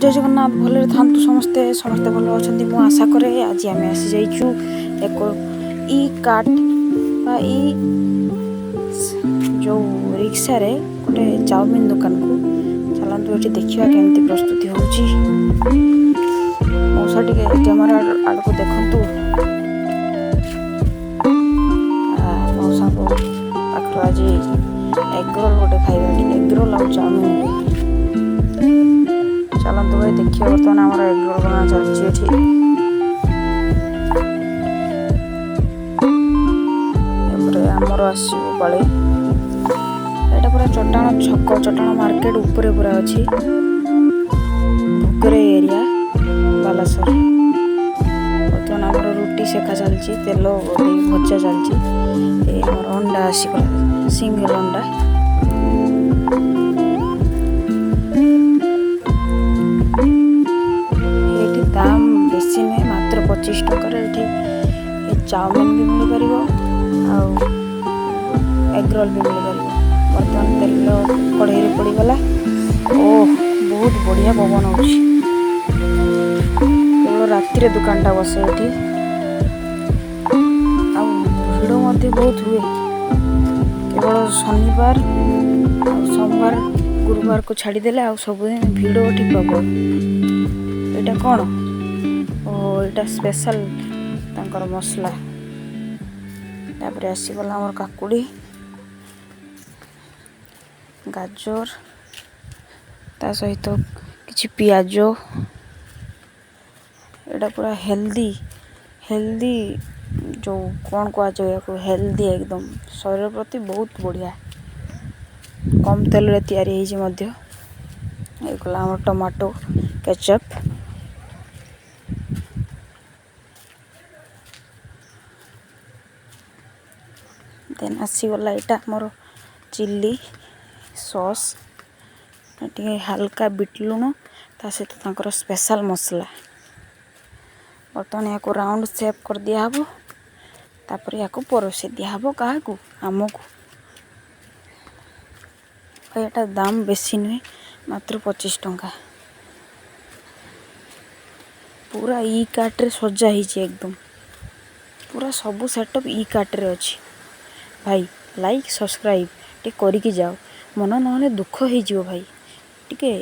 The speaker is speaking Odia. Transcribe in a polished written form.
ଜୟ ଜଗନ୍ନାଥ। ଭଲରେ ଥାନ୍ତୁ ସମସ୍ତେ, ସମସ୍ତେ ଭଲ ଅଛନ୍ତି ମୁଁ ଆଶା କରେ। ଆଜି ଆମେ ଆସିଯାଇଛୁ ଏକ ଇ କାର୍ଟ ବା ଇ ଯେଉଁ ରିକ୍ସାରେ ଗୋଟେ ଚାଉମିନ ଦୋକାନକୁ। ଚାଲନ୍ତୁ ଏଠି ଦେଖିବା କେମିତି ପ୍ରସ୍ତୁତି ହେଉଛି। ମଉସା, ଟିକେ କ୍ୟାମେରା ଆଡ଼କୁ ଦେଖନ୍ତୁ। ମଉସାଙ୍କ ପାଖରୁ ଆଜି ଏଗ୍ ରୋଲ୍ ଗୋଟେ ଖାଇବା। ଏଠି ଏଗ୍ ରୋଲ୍ ଆଉ ଚାଉମିନ ହୁଏ। ଚାଲନ୍ତୁ ଭାଇ, ଦେଖିବା। ବର୍ତ୍ତମାନ ଆମର ଏଗ୍ ରୋଲ୍ ବନା ଚାଲିଛି ଏଠି। ତାପରେ ଆମର ଆସିବ ପାଳି। ଏଇଟା ପୁରା ଚଟାଣ ଛକ, ଚଟାଣ ମାର୍କେଟ ଉପରେ ପୁରା ଅଛି, ଭୁଗରେ ଏରିଆ, ବାଲେଶ୍ୱର। ବର୍ତ୍ତମାନ ଆମର ରୁଟି ସେକା ଚାଲିଛି, ତେଲ ଦେଇ ଭଜା ଚାଲିଛି। ଏ ଆମର ଅଣ୍ଡା ଆସିଗଲା, ସିଙ୍ଗଲ ଅଣ୍ଡା। ଏଠି ଦାମ ବେଶୀ ନୁହେଁ, ମାତ୍ର 25 ଟଙ୍କାରେ ଏଠି ଏ ଚାଉମିନ ବି ମିଳିପାରିବ ଆଉ ଏଗ୍ ରୋଲ୍ ବି ମିଳିପାରିବ। ବର୍ତ୍ତମାନ ତେଲ କଢ଼େଇରେ ପଡ଼ିଗଲା। ଓ, ବହୁତ ବଢ଼ିଆ ପବନ ହେଉଛି। କେବଳ ରାତିରେ ଦୋକାନଟା ବସେ ଏଠି ଆଉ ଭିଡ଼ ମଧ୍ୟ ବହୁତ ହୁଏ। କେବଳ ଶନିବାର ଆଉ ସୋମବାର, ଗୁରୁବାରକୁ ଛାଡ଼ିଦେଲେ ଆଉ ସବୁଦିନ ଭିଡ଼ ଏଠି ପ୍ରବଳ। ଏଇଟା କ'ଣ? ଓ, ଏଇଟା ସ୍ପେଶାଲ ତାଙ୍କର ମସଲା। ତାପରେ ଆସିଗଲା ଆମର କାକୁଡ଼ି, ଗାଜର, ତା ସହିତ କିଛି ପିଆଜ। ଏଇଟା ପୁରା ହେଲ୍ଦି, ହେଲ୍ଦି ଯେଉଁ କ'ଣ କୁହାଯାଏ ଏହାକୁ, ହେଲ୍ଦି ଏକଦମ, ଶରୀର ପ୍ରତି ବହୁତ ବଢ଼ିଆ। କମ୍ ତେଲରେ ତିଆରି ହେଇଛି ମଧ୍ୟ। ଏଇଗଲା ଆମର ଟମାଟୋ କେଚପ୍। ଦେନ୍ ଆସିଗଲା ଏଇଟା ଆମର ଚିଲି ସସ୍, ଟିକେ ହାଲକା ବିଟ୍ ଲୁଣ, ତା ସହିତ ତାଙ୍କର ସ୍ପେଶାଲ ମସଲା। ବର୍ତ୍ତମାନ ଏହାକୁ ରାଉଣ୍ଡ ସେପ୍ କରିଦିଆହେବ, ତାପରେ ଏହାକୁ ପରସି ଦିଆହେବ। କାହାକୁ? ଆମକୁ। ଏଇଟା ଦାମ ବେଶୀ ନୁହେଁ, ମାତ୍ର 25 ଟଙ୍କା। ପୁରା ଇ କାର୍ଟରେ ସଜା ହେଇଛି ଏକଦମ, ପୁରା ସବୁ ସେଟଅପ୍ ଇ କାର୍ଟରେ ଅଛି। ଭାଇ, ଲାଇକ୍ ସବସ୍କ୍ରାଇବ୍ ଟିକେ କରିକି ଯାଅ। ମନ ନହେଲେ ଦୁଃଖ ହେଇଯିବ ଭାଇ ଟିକେ।